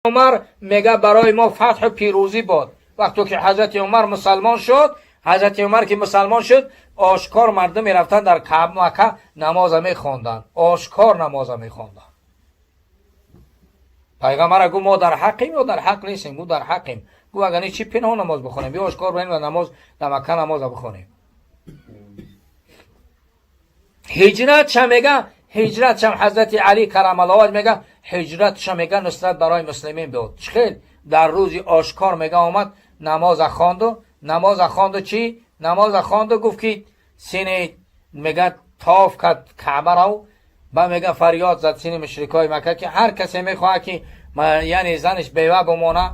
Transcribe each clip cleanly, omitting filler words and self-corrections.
Умар мега барои мо фатҳу пирӯзӣ буд. Вақте ки ҳазрати Умар мусалмон шуд, ҳазрати Умар ки мусалмон шуд, ошкор мардум мерафтанд, дар Мака намоза мехонданд, ошкор намоза мехонданд. Пайғамбара гуфт: «Мо дар ҳаққем ё дар ҳақ нестем?» Гуфт: «Дар ҳаққем». Гуфт: «Агар не, чӣ пинҳон намоз бихонем? Биё, ошкор барем ва намоз дар Макка намоза бихонем». Ҳиҷратша мега, ҳиҷратшам ҳазрати Али карамаллоҳ мега, ҳиҷратша мега нусрат барои муслимин буд. Хел дар рӯзи ошкор мега омад, намоза хонду, намоза хонду, чӣ, намоза хонду, гуфт ки сине мега тоф кард Каъбаро ба мега фарёд зад сини мушрикои Макка, ки ҳар касе мехоҳад, ки яъне занаш бева бимона,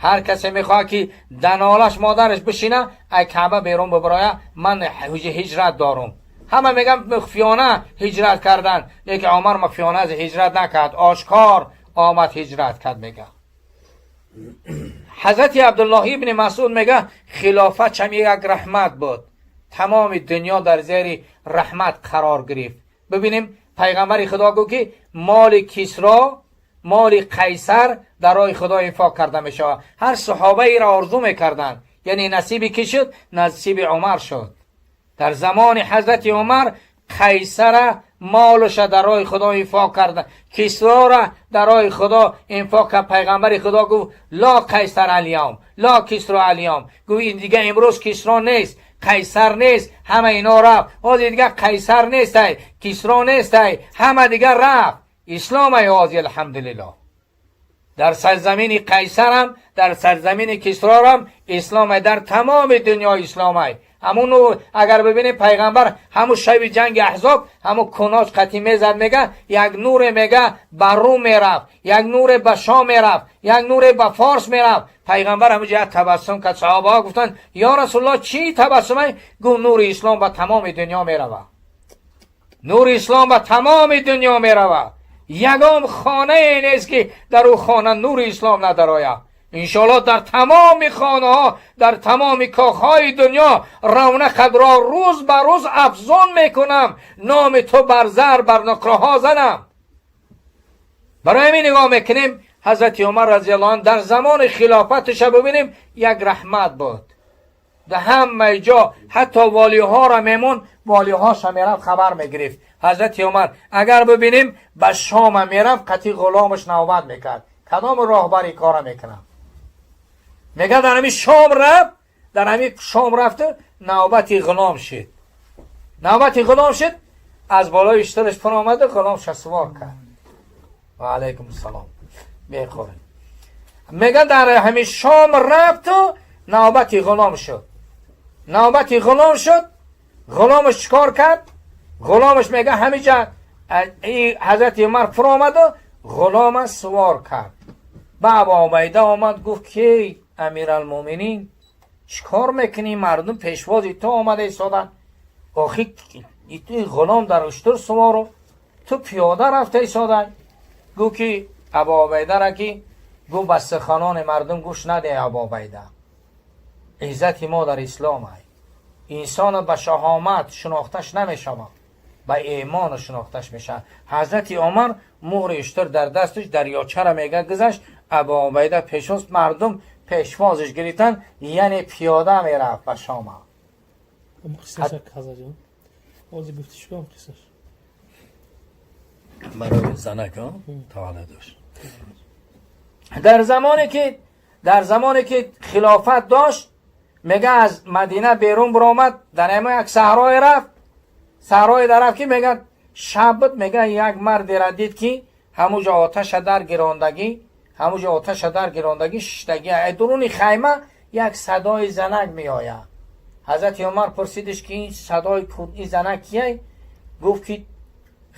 ҳар касе мехоҳад, ки данолаш модараш бишина, ай Каъба берун бибароя, ман ҳиҷрат дорум. Ҳама меган мухфиёна ҳиҷрат карданд, лекин Умар мухфиёна ҳиҷрат накард, ошкор омад, ҳиҷрат кард. Мега ҳазрати Абдуллоҳ ибни Масъуд мега, хилофат чам як раҳмат буд, тамоми дунё дар зери раҳмат қарор гирифт. Бибинем, пайғамбари Худо гуфт, ки моли Кисро, моли Қайсар дар роҳи Худо инфоқ карда мешавад. Ҳар саҳобаеро орзу мекарданд. Яъне насиби кӣ шуд? Насиби Умар шуд. Дар замони ҳазрати Умар Қайсара молуша дар роҳи Худо инфоқ карда, Кисрора дар роҳи Худо инфоқ кард. Пайғамбари Худо гуфт: «Ла қайсар алём, ла кисро алём». Гуфт: «Ин дига имрӯз Кисро нест, Қайсар нест, ҳама ино рафт. Ҳозир дига Қайсар нестай, Кисро нестай, ҳама дига рафт, ислом ай ҳозир, алҳамдулиллоҳ». Дар сарзамини Қайсарам, дар сарзамини Кисрорам ислом ай, дар тамоми дунё ислом ай. Ҳамун агар бибинем, пайғамбар ҳамун шаби ҷанги Аҳзоб ҳамун куноҷ қатӣ мезад, мега як нуре мега ба Рум мерафт, як нуре ба Шом мерафт, як нуре ба Форс мерафт. Пайғамбар ҳамун ҷа табассум кард. Саҳобаҳо гуфтанд: «Ё Расулуллоҳ, чӣ табассумай?» Гуфт: «Нури ислом ба тамоми дунё мерава, нури ислом ба тамоми дунё мерава. Ягон хонае нест, ки дар ӯ хона нури ислом надарояд. Иншоаллоҳ, дар тамоми хонаҳо, дар тамоми кохҳои дунё равнақатро рӯз ба рӯз афзун мекунам, номи ту бар зар, бар нуқраҳо занам». Барои ҳамин нигоҳ мекунем, ҳазрати Умар разиаллоҳу анҳу дар замони хилофаташа бибинем, як раҳмат буд дар ҳамаи ҷо. Ҳатто волиҳоро мемон, волиҳоша мерафт, хабар мегирифт. Ҳазрати Умар агар бибинем, ба Шома мерафт, қатъи ғуломаш навбат мекард. Кадом роҳбари кора мекунад? Мега дар ҳамин Шом рафт, дар ҳамин Шом рафту навбати ғулом шид, навбати ғулом шид, аз болои иштираш пур омаду ғуломша сувор кард. Ва алайкум ассалом, мехӯрем. Мега дар ҳамин Шом рафту навбати ғулом шуд, навбати ғулом шуд. Ғуломаш чӣ кор кард? Ғуломаш мега ҳамиҷа ҳазрати Умар пур омаду ғулома сувор кард. Ба Абу Убайда омад, гуфт ки: «Амиралмӯминин, чӣ кор мекунӣ? Мардум пешвози ту омада истоданд. Охи ин ғулом дар уштур сувору ту пиёда рафта истодай». Гуфт ки Абу Убайдара ки гуфт: «Ба суханони мардум гӯш наде, Абу Убайда. Иззати мо дар ислом ай. Инсона ба шаҳомат шинохташ намешавад, ба имону шинохташ мешавад». Ҳазрати Умар муҳри уштур дар дасташ дарёчара мега гузашт, Абу Убайда пешоз, мардум пешвозиш гирифтанд, яъне пиёда мерафт ба Шома. Қиссаша, ҳазратҷон, ҳозир гуфти, шукам қиссаш. Барои занак таваллудаш. Дар замоне ки хилофат дошт, мега аз Мадина берун биромад, дар ҳама як саҳрое рафт. Саҳрое дарафт, ки мега шаб буд. Мега як мардера дид, ки ҳамуҷо оташа дар гирондагӣ, ҳамуҷо оташа дар гирондагӣ шиштагӣ. Ай дуруни хайма як садои занак меояд. Ҳазрати Умар пурсидиш, ки ин садои ин занак кияй? Гуфт ки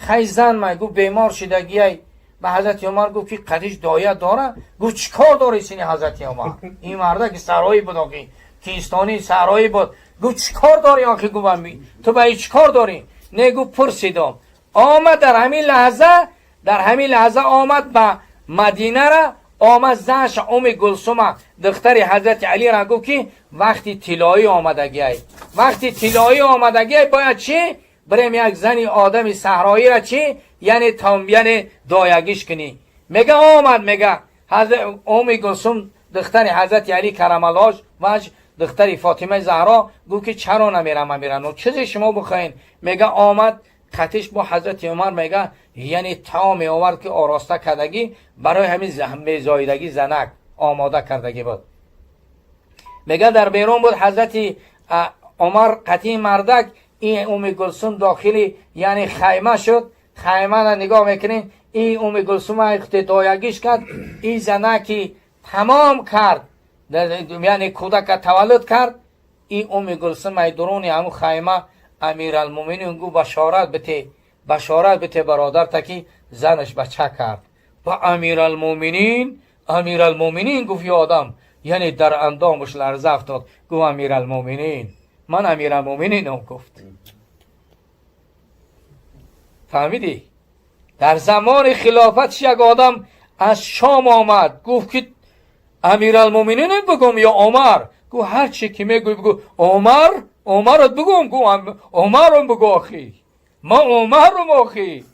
хай, зан май. Гуфт: «Бемор шидагиай». Ба ҳазрати Умар гуфт, ки қадиш доя дора. Гуфт: «Чӣ кор дори сини ҳазрати Умар?» Ин марда ки саҳроӣ буд, охи кистони саҳроӣ буд. Гуфт: «Чӣ кор дори охи?» Гуфт: «Ту ба чӣ кор дорӣ?» Не, гуфт, пурсидом. Омад, дар ҳамин лаҳза, дар ҳамин лаҳза омад ба Мадинара, омад, занша Уми Гулсума, духтари ҳазрати Алира, гуфт ки вақти тиллоӣ омадагиай, вақти тиллоӣ омадагиай, бояд чӣ бирем, як зани одами саҳроира чӣ, яъне яъне доягиш кунӣ. Мега омад, мега حضرت ام گلسوم دختر حضرت علی کرم الله وجه، دختر فاطمه زهرا، گفت که چرا نمیرم امیرالمومنین؟ چیزی شما بخواین. میگه آمد خطش با حضرت عمر، میگه یعنی طعام آورد که آراسته کردگی برای همین زایدگی زنک آماده کردگی بود. میگه در بیرون بود حضرت عمر قطعی مردک، این ام گلسوم داخلی یعنی خیمه شد. خیمه را نگاه میکنین، این ام گلسوم اقتدایگیش کرد، این زنکی تمام کرد، یعنی کودک تولد کرد. این ام گلسوم ای درون همون خیمه امیرالمومنین گو بشارت بته، بشارت بته برادر تکی زنش بچه کرد. و امیرالمومنین، امیرالمومنین گفت یه آدم یعنی در اندامش لرزه افتاد. گفت امیرالمومنین، من امیرالمومنینم گفت. فهمیدی؟ در زمان خلافتش یک آدم از شام آمد، گفت که امیرالمومنین بگم یا عمر؟ گفت هر چی که میگوی بگو. عمر، عمرت بگم؟ گفت عمرم بگو. آخی ما عمرم آخی.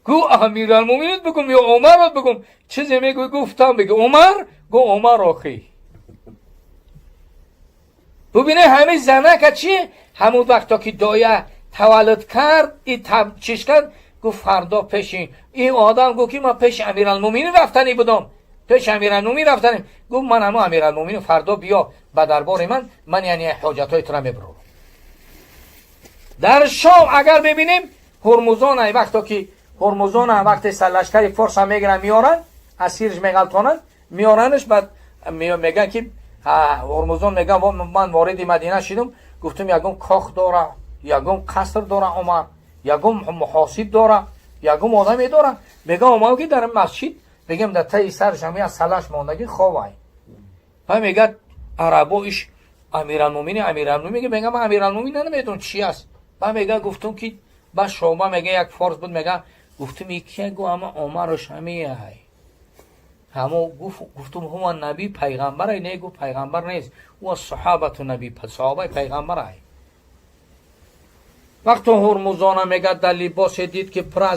گفت امیرالمومنین بگم یا عمرت بگم؟ چیزی میگوی گفتم بگو. عمر؟ گفت عمر آخی. ببینه همه زنک چی؟ همون وقتا که دایه تولد کرد، این چیش کرد، گفت فردا پیش این آدم، گفت که من پیش امیرالمومنین رفتنی بودم، پیش امیرالمومنین رفتنی. گفت من همون امیرالمومنین، فردا بیا به دربار من، من یعنی حاجت های تو را میبرم. در شام اگر ببینیم هرمزان، ای وقتا که هرمزان وقتی سرلشکر فارس هم میگیرن میارن، اسیرش میغلطانن میارنش، بعد میگن که هرمزان میگن من وارد مدینه شدم، گفتم یگم کاخ داره، یگم قصر داره عمر، یگم محاسب داره، یگم آدمی داره. میگم عمر که در مسجد بگم در تای سرش هم از سلش ماندگی خوابای. و میگه عربا ایش امیرالمومنین، امیرالمومنین میگه. میگه من امیرالمومنین نمیدونم چی است. و میگه گفتم که با شما میگه یک فارس بود، میگه گفتم یکی گو اما عمرش همیه همو. گفت گفتم هو نبی، پیغمبر نه؟ گفت پیغمبر نیست، او صحابت نبی، صحابه پیغمبر ای. وقتی هرمزان میگه در لباس دید که پر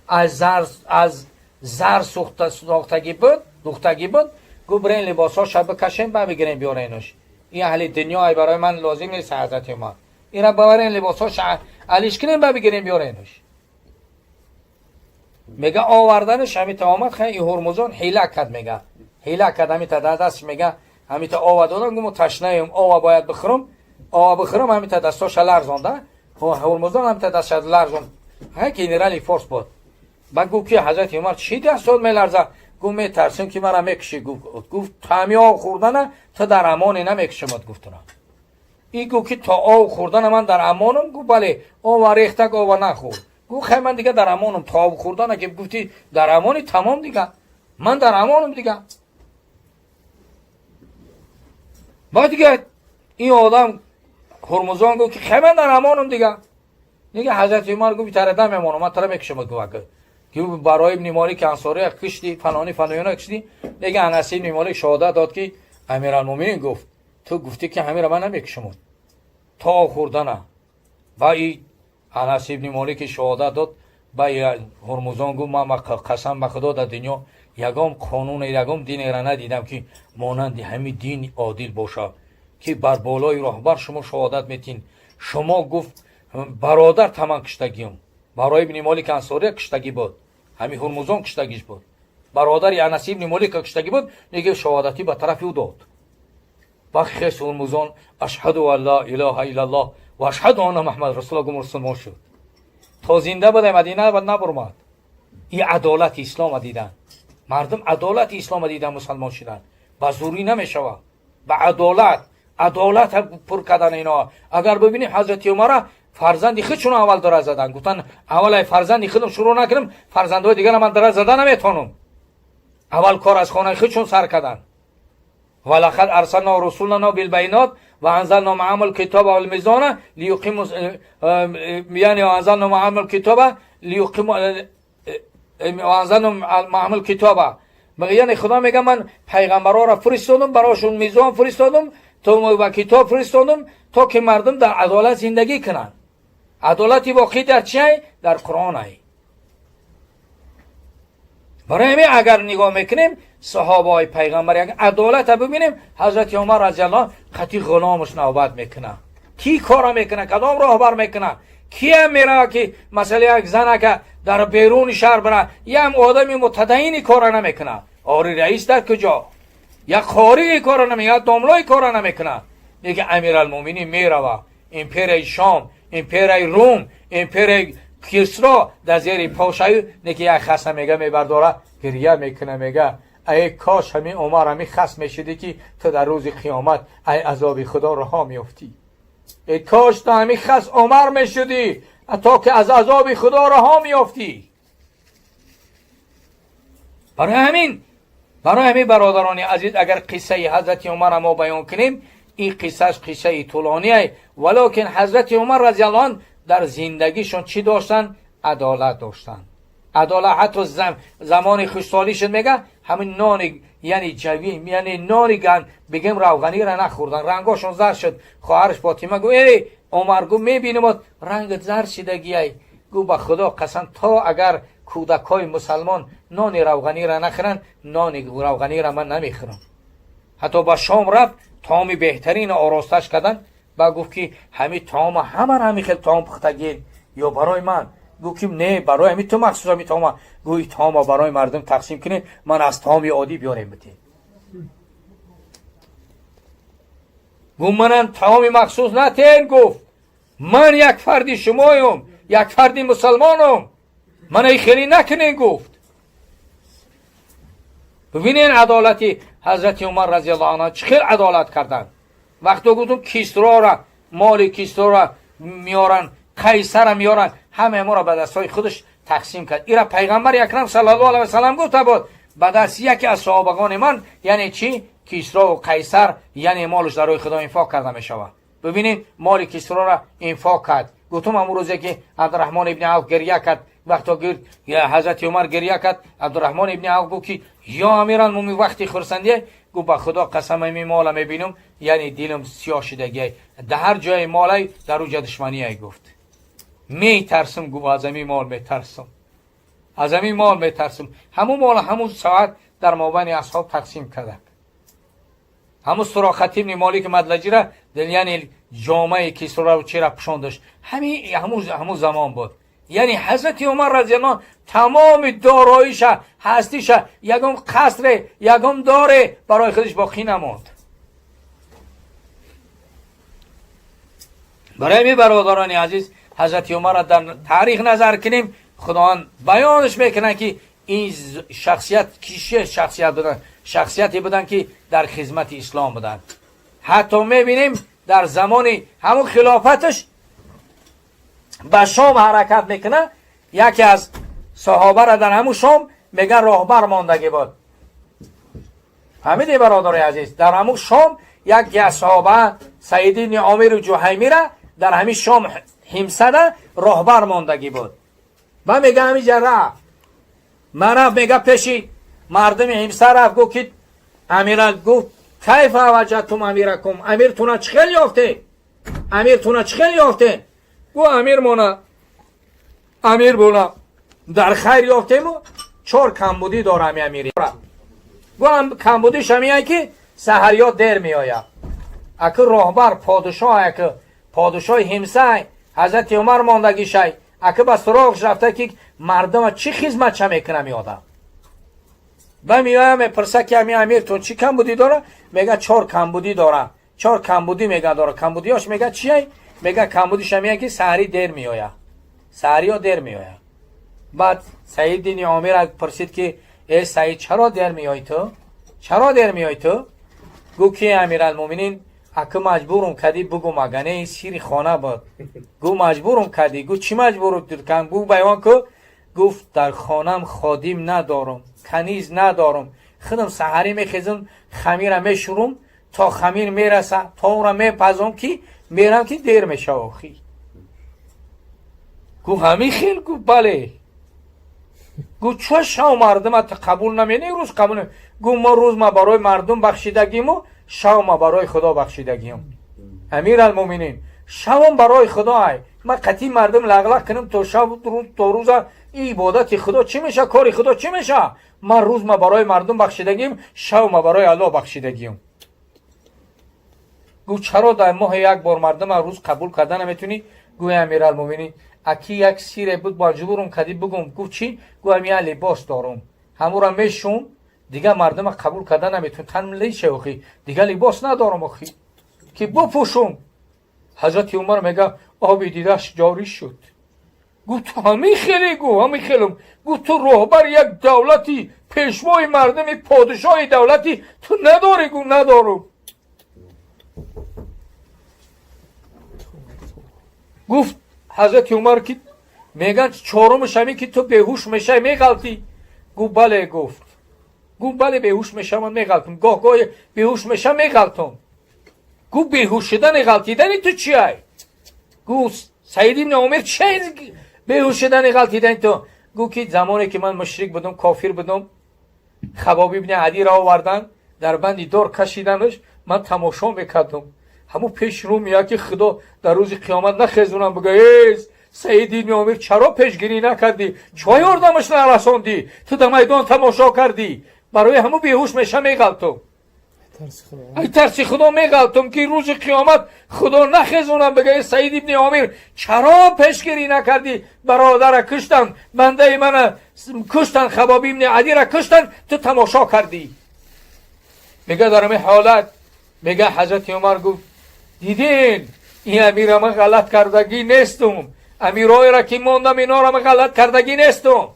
از زر ساختگی بود، دوختگی بود، گفت برین لباس ها شب بکشیم با بگیریم بیارینش. این اهل دنیا برای من لازم نیست. حضرت ما این را ببرین لباس ها علیش کنیم با بگیریم بیارینش. میگه آوردنش همی آمد. خیلی هرمزان حیله کرد، میگه حیله کرد، همی تا دستش میگه همی تا آب دادن، گفت تشنه ایم، آب باید بخورم، آب بخورم. همی تا دستاش لرزانده هرمزان، همی تا دستش لرزان. هی گنرال فارس بود. بعد گفت که حضرت عمر چی دستات میلرزه؟ گفت میترسیم که مرا میکشی. گفت تا آب خوردن تا در امان نمیکشمت. گفت ای گفت که تا آب خوردن من در امانم؟ گفت بله. آب ریختک آب نخورد. گفت خیلی من دیگه در امانم، تا آب خوردن که گفتی در امانی، تمام دیگه، من در امانم دیگه. بعد دیگه این آدم هرمزان گفت که خیلی من در امانم دیگه. دیگه حضرت عمر گفت تر میمانم، من تر میکشم. گفت که برای ابن مالک انصاری کشتی، فلانی فلانی کشتی. دیگه انس ابن مالک شهادت داد که امیرالمومنین گفت تو گفتی که همین را من نمیکشم تا خوردنه. و ای انس ابن مالک شهادت داد. و هرمزان گفت من قسم به خدا در دنیا یگام قانون، یگام دین را ندیدم که مانند همین دین عادل باشه که بر بالای راهبر شما شهادت میتین. شما گفت برادر تمام کشتگیم، برای ابن مالک انصاری کشتگی بود، ҳамин ҳурмузон киштагиш буд, бародари Анас ибни Молика киштагӣ буд. Неге шаҳодатӣ ба тарафи ӯ дод. Ва хес ҳурмузон ашҳаду ан ла илаҳа иллаллоҳ ва ашҳаду анна Муҳаммад расулуллоҳ гуфт, мусулмон шуд. То зинда буда Мадина бад набурмад. Ин адолати ислома дидан мардум, адолати ислома дидан мусалмон шуданд. Ба зӯрӣ намешавад, ба адолат, адолат пур кардан ино. Агар бибинем, ҳазрати Умара фарзанди худшуно аввал дара задан. Гуфтан аввал ай фарзанди худам шурӯъ накунам, фарзандҳои дигара ман дара зада наметонам. Аввал кор аз хонаи худшон сар карданд. ولقد ارسلنا رسولنا بالبينات وانزلنا معهم الكتاب والميزان ليقيموا، یعنی وانزلنا معهم الكتاب ليقيموا، وانزلنا معهم الكتاب، یعنی خدا میگه من پیغمبرها را فرستادم، براشون میزان فرستادم تو و کتاب فرستادم تا که مردم در عدالت زندگی کنند. عدالت واقعی در چیه؟ در قرآن ای. Барои ҳамин агар нигоҳ мекунем саҳобаҳои пайғамбар як адолата бибинем, ҳазрати Умар разиаллоҳ қатъи ғуломаш навбат мекуна. Ки кора мекуна? Кадом роҳбар мекуна? Киям мерава ки масъала як занака дар беруни шаҳр бира, ям одами мутадайини кора намекуна. Ори раис дар куҷо? Як қории кора намекуна, як домлои кора намекуна. Лекин Амиралмӯминин мерава империяи Шом, империяи Рум, империяи Кисро дар зери пошаю неки як хаса мега мебардора, гирья мекуна, мега: ай кош ҳамин Умар ҳамин хас мешудӣ, ки ту дар рӯзи қиёмат ай азоби Худо раҳо меёфтӣ. Эй кош ту ҳамин хас Умар мешудӣ, то ки аз азоби Худо раҳо меёфтӣ. Барои ҳамин, бародарони азиз, агар қиссаи ҳазрати Умарро мо баён кунем, ин қиссаш қиссаи тӯлоние, валокин ҳазрати Умар разиаллоҳу анҳу дар зиндагишон чӣ доштанд? Адолат доштанд, адолат. Ҳатто замони хушсолишон мега ҳамин нони, яъне ҷави, яъне нони ган бигем равғанира нахӯрдан, рангошон зар шуд. Хоҳараш Фотима гу: эй Умар, гу, мебинимот рангат зар шидагиай. Гу: ба Худо қасам, то агар кӯдакҳои мусалмон нони равғанира нахӯранд, нони равғанира ман намехӯрам. Ҳатто ба Шом рафт, таоми беҳтарин оросташ карданд. Ба гуфт ки ҳамин таома ҳамара ҳамин хел таом пухтагин ё барои ман? Гуфт ки не, барои ҳамин ту махсус ҳамин таома. Гӯи таома барои мардум тақсим кунед, ман аз таоми оддӣ биёрем битем. Гуфт: манам таоми махсус натен. Гуфт: ман як фарди шумоюм, як фарди мусалмонум, мана хеле накунен. Гуфт: бибинен адолати ҳазрати Умар разиаллоҳу анҳу, чӣ хел адолат карданд. Вақто гуфтум Кисрора, моли Кисрора меоранд, Қайсара меоранд, ҳамаи моро ба дастҳои худаш тақсим кард. Ира пайғамбари акрам саллаллоҳу алайҳи васалам гуфта буд: ба дасти яке аз саҳобагони ман, яъне чӣ, Кисрову Қайсар, яъне молаш дар роҳи Худо инфоқ карда мешавад. Бибинед, моли Кисрора инфоқ кард. Гуфтум ҳамун рӯзе ки Абдураҳмон ибни Авф гирья кард, вақто гирд ҳазрати Умар гирья кард, Абдураҳмон ибни Авф гуфт ки ё амиралмӯмин, вақти хурсандие. Гуфт: ба Худо қасам, ами мола мебинам, яъне дилам сиёҳ шидагиай. Дар ҳар ҷое молай, дар ӯ ҷа душманиай. Гуфт: метарсам. Гуфт: аз ами мол метарсам, аз ами мол метарсам. Ҳамун мол ҳамун соат дар мобайни асҳоб тақсим кардак. Ҳамун Суроқат ибни Молики Мадлаҷира, яъне ҷомаи Кисрора чира пӯшондаш, ҳамун замон буд. Яъне ҳазрати Умар разиаллоҳ тамоми дороиша, ҳастиша, ягон қасре, ягон доре барои худаш боқӣ намонд. Барои ҳамин, бародарони азиз, ҳазрати Умарро дар таърих назар кунем, Худованд баёнаш мекунад ки ин шахсият киши шахсият буданд, шахсияте буданд ки дар хизмати ислом буданд. Ҳатто мебинем дар замони ҳамун хилофаташ ба Шом ҳаракат мекунад, яке аз саҳобара дар ҳамун Шом меган роҳбар мондагӣ буд. Фаҳмидӣ, бародари азиз? Дар ҳамун Шом яке аз саҳоба Саид ибни Омиру Ҷуҳаймира дар ҳамин Шом Ҳимсада роҳбар мондагӣ буд. Ба мега ҳамиҷа рафт, ман рафт, мега пеши мардуми Ҳимса рафт, гуфт ки амира, гуфт: кайфа ваҷадтум амиракум, амиртуна чӣ хел ёфте, амиртуна чӣ хел ёфте? Гу: амирмона, амир буна дар хайр ёфтему, чор камбудӣ дорам амири. Гу: камбудиш ҳамия ки саҳарё дер меояд. Аку роҳбар подшоҳ, аку подшоҳи Ҳимсай ҳазрати Умар мондагишай, аку ба суроғш рафта ки мардума чӣ хизматша мекунам одам. Ба меоя мепурса ки ами амиртон чӣ камбудӣ дора? Мега: чор камбудӣ дора, чор камбудӣ мега дора. Камбудиёш мега чия? Мега камбудиш ҳамия ки саҳарӣ дер меояд, саҳариё дер меояд. Баъд Саид ибни Омир пурсид ки э Саид, чаро дер меоӣ ту, чаро дер меоӣ ту? Гӯ ки амиралмӯминин, аку маҷбурум кардӣ бугум, агане ин сири хона буд. Гӯ: маҷбурум кардӣ. Гӯ: чӣ маҷбурум кардам? Гӯ: баён ку. Гуфт: дар хонам ходим надорум, каниз надорум, худам саҳарӣ мехезам, хамира мешӯрум, то хамир мераса, то онро мепазом, ки мерам, ки дер мешава охи. Гӯ: ҳамин хел? Гӯ: бале. Гӯ: чо шав мардума қабул намени, рӯз қабул? Гӯ: мо рӯз ма барои мардум бахшидагиму, шав ма барои Худо бахшидагиам, амиралмӯминин, шавам барои Худо ай. من قطعی مردم لغلق کنم تا شب روز تا روز این عبادت خدا چی میشه؟ کار خدا چی میشه؟ من روز ما برای مردم بخشیدگیم، شب ما برای الله بخشیدگیم. گفت چرا در ماه یک بار مردم روز قبول کردن نمیتونی؟ گوی امیرالمومنین اکی یک سیره بود مجبورم کدی بگم. گفت چی؟ گویم یه لباس دارم همو را میشوم دیگه مردم قبول کردن نمیتون، تن لیشه آخی، دیگه لباس ندارم آخی که بپوشم. حضرت عمر میگه آبی دیدش جاری شد. گفت تو همین خیلی، گفت همین خیلم. گفت تو رهبر یک دولتی، پیشوای مردمی، پادشاه دولتی، تو نداری؟ گفت ندارم. گفت حضرت عمر که میگن چهارمش همین که تو بیهوش میشه میغلطی. گفت بله. گفت بله بیهوش میشم من میغلطم، گاه گاه بیهوش میشم میغلطم. گفت بیهوش شدن غلطیدن تو چیه؟ گفت سعید ابن عمر چه بیهوش شدن غلطیدن تو؟ گفت که زمانی که من مشرک بودم، کافر بودم، خباب ابن عدی را آوردن در بند دار کشیدنش، من تماشا میکردم. همون پیش رو میاد که خدا در روز قیامت نخیزونم بگه ای سعید ابن عمر چرا پیشگیری نکردی؟ چای یاردمش نرساندی؟ تو در میدان تماشا کردی. برای همون بیهوش میشه میغلطم. ترس خدا. ای ترسی خدا میغلطم که روز قیامت خدا نخیزونم بگه ای سعید ابن عامر چرا پیشگیری نکردی؟ برادر کشتن، بنده من کشتن، خبابی ابن عدی را کشتن، تو تماشا کردی. میگه در همین حالت میگه حضرت عمر گفت دیدین این امیر من غلط کردگی نیستم، امیرای را که موندم اینا را من غلط کردگی نیستم.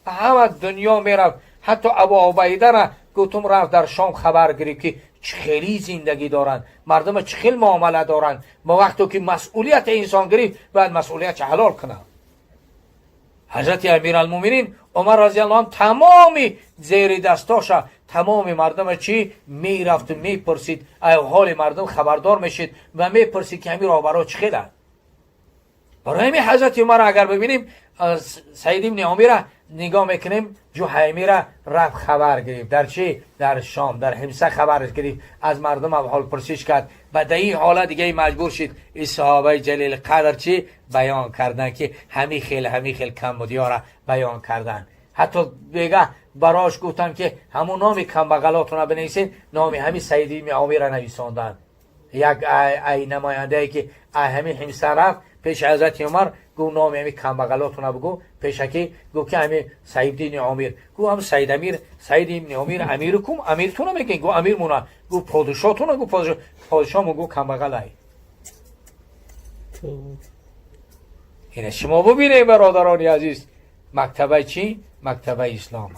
همه دنیا میرفت، حتی ابو عبیده را گفتم رفت در شام خبر گرفت که خیلی زندگی دارن مردم، چه خیلی معامله دارن. ما وقتی که مسئولیت انسان گرفت باید مسئولیت حلال کنه. حضرت امیرالمومنین عمر رضی الله عنه تمام زیر دستاش تمام مردم چی میرفت و میپرسید، حال مردم خبردار میشید و میپرسید که امیر راهبرا چه خیلی. برای همین حضرت عمر اگر ببینیم سعید ابن عامر نگاه میکنیم جوحیمی را رفت خبر گرفت در چی؟ در شام، در حمصه خبر گرفت، از مردم حال پرسش کرد و در این حالت دیگه مجبور شد این صحابه جلیل قدر چی بیان کردن که همی خیل همی خیل کمبودی ها را بیان کردن. حتی بگه براش گفتن که همون نام کمبغلاتون را بنویسین، نام همین سعید ابن عامر را نویساندن. یک ای نماینده که همین حمصه رفت پیش حضرت عمر گفت نام همین کمبغلاتون بگو پیشکی. گفت که همین سعید ابن عامر. گفت هم سعید امیر، سعید ابن عامر امیرکم، امیرتون میگین؟ گفت امیر مونا. گفت پادشاهتون؟ گفت پادشاه پادشاه. گفت کمبغلای. اینه شما ببینید برادران عزیز، مکتبه چی؟ مکتبه اسلام.